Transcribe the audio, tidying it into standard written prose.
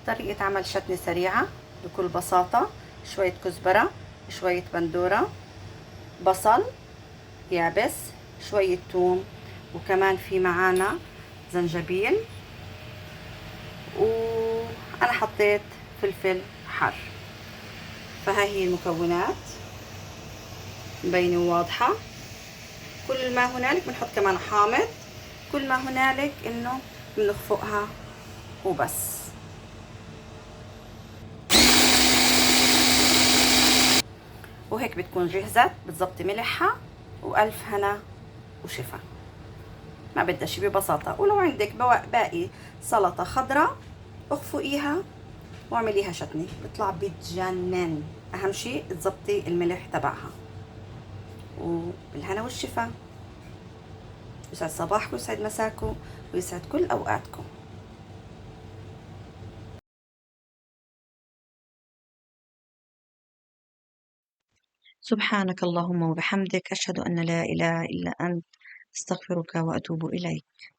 طريقة عمل شتني سريعة بكل بساطة. شوية كزبرة، شوية بندورة، بصل يابس، شوية توم، وكمان في معانا زنجبيل، وأنا حطيت فلفل حر. فهاي هي المكونات مبينة وواضحة. كل ما هنالك بنحط كمان حامض، كل ما هنالك انه بنخفقها وبس. وهيك بتكون جهزت، بتظبطي ملحها، وألف هنا وشفا. ما بدها شي، ببساطة. ولو عندك باقي سلطة خضراء اخفقيها واعمليها شتني، بيطلع بتجنن. أهم شي تظبطي الملح تبعها. وبالهنا والشفا. يسعد صباحكم ويسعد مساكم ويسعد كل أوقاتكم. سبحانك اللهم وبحمدك، أشهد أن لا إله إلا أنت، أستغفرك وأتوب إليك.